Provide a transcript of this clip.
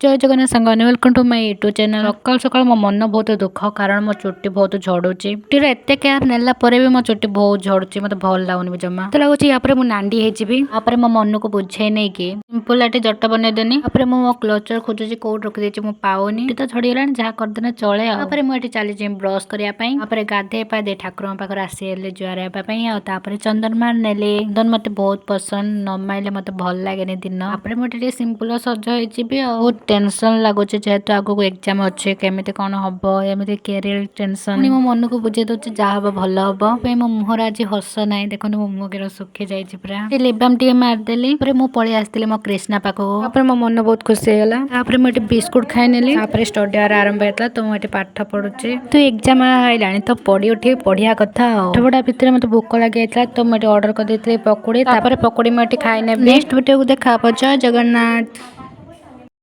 ଜୟ ଜଗନ୍ନାଥ ସାଙ୍ଗମାନେ, welcome to my YouTube channel। ସକାଳୁ ସକାଳୁ ମୋ ମନ ବହୁତ ଦୁଃଖ, କାରଣ ମୋ ଚୁଟି ବହୁତ ଝଡୁଛି। ଚୁଟିର ଏତେ କେୟାର ନେଲା ପରେ ବି ମୋ ଚୁଟି ବହୁତ ଝଡୁଛି। ମତେ ଭଲ ଲାଗୁନି ବି ଜମା। ମତେ ଲାଗୁଛି ୟା ପରେ ମୁଁ ନାଣ୍ଡି ହେଇଯିବି। ତାପରେ ମୋ ମନକୁ ବୁଝେଇ ନେଇକି ସିମ୍ପଲ ଏଠି ଜଟ ବନେଇଦେନି। ତାପରେ ମୁଁ ମୋ କ୍ଲଚର ଖୋଜୁଛି, କୋଉଠି ରଖିଦେଇଛି ମୁଁ ପାଉନି। ଚୁଟି ତ ଝଡିଗଲାଣି, ଯାହା କରିଦେଲେ ଚଳେ। ଆଉ ତାପରେ ମୁଁ ଏଠି ଚାଲିଛି ବ୍ରଶ କରିବା ପାଇଁ। ତାପରେ ଗାଧେଇ ପାଧେଇ ଠାକୁରଙ୍କ ପାଖରେ ଆସିଗଲି ଜୁହାର ହେବା ପାଇଁ। ଆଉ ତାପରେ ଚନ୍ଦନ ମାରି ନେଲି। ଚନ୍ଦନ ମତେ ବହୁତ ପସନ୍ଦ, ନ ମାରିଲେ ମତେ ଭଲ ଲାଗେନି ଦିନ। ତାପରେ ମୁଁ ଟିକେ ସିମ୍ପଲ ସଜ ହେଇଯିବି। ଆଉ ବହୁତ ଟେନସନ ଲାଗୁଛି, ଯେହେତୁ ଆଗକୁ ଏକ୍ଜାମ ଅଛି, କେମିତି କଣ ହବ, ଏମିତି କ୍ୟାରିୟର ଟେନସନ। ପୁଣି ମୋ ମନକୁ ବୁଝେଇ ଦଉଛି, ଯାହା ହବ ଭଲ ହବ ପାଇଁ। ମୋ ମୁହଁରେ ଆଜି ହସ ନାହିଁ। ଦେଖନ୍ତୁ, ମୋ ମୁହଁ କେତେ ଶୁଖି ଯାଇଛି ପୁରା। ଲିପ୍ ବାମ୍ ଟିକେ ମାରିଦେଲି। ତାପରେ ମୁଁ ପଳେଇ ଆସିଥିଲି ମୋ କ୍ରିଷ୍ଣା ପାଖକୁ। ତାପରେ ମୋ ମନ ବହୁତ ଖୁସି ହେଇଗଲା। ତାପରେ ମୁଁ ଏଠି ବିସ୍କୁଟ ଖାଇନେଲି। ତାପରେ ଷ୍ଟଡି ଆୱାର ଆରମ୍ଭ ହେଇଥିଲା, ତ ମୁଁ ଏଠି ପାଠ ପଢୁଛି। ତ ଏକ୍ଜାମ ଆଇଲାଣି, ତ ପଢି ଉଠି ପଢିବା କଥା। ଆଉ ପାଠପଢା ଭିତରେ ମତେ ଭୋକ ଲାଗିଯାଇଥିଲା, ତ ମୁଁ ଏଠି ଅର୍ଡର କରିଦେଇଥିଲି ପକୁଡି। ତାପରେ ପକୁଡି ମୁଁ ଏଠି ଖାଇନେବି। ନେକ୍ସଟ ଭିଡ଼ିଓକୁ ଦେଖା ହବ। ଜୟ ଜଗନ୍ନାଥ।